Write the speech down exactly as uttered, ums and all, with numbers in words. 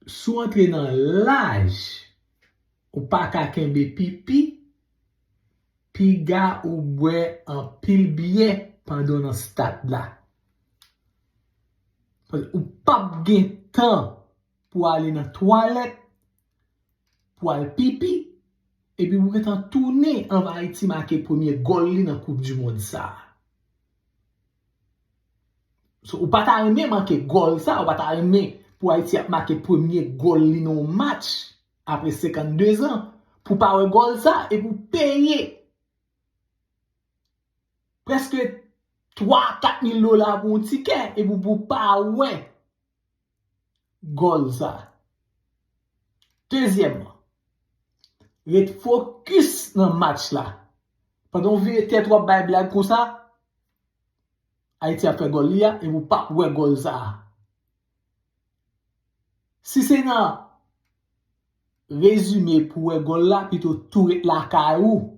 Si w antre nan laj, ou pa ka kenbe pipi, piga ou bwè anpil byè pandan w nan stad la. Ou p ap gen tan pou ale nan twalèt, pou al pipi, epi pou gentan tounen anvan Ayiti make premye gòl li nan Koup di Mond sa a. So, ou pa ta renmen make gòl sa, ou pa ta renmen pou Ayiti ap make premye gòl li nan yon match apre senkannde zan, pou pa wè gòl sa, epi w peye prèske twa, kat mil dola pou yon tikè, epi pou pa wè gòl sa. Dezyèmman, ret fokis nan match la. Pandan w vire tèt w ap bay blag konsa, Ayiti ap fè gòl li a, epi w p ap wè gòl sa a. Si se nan rezime pou wè gòl la, pito tou ret lakay ou,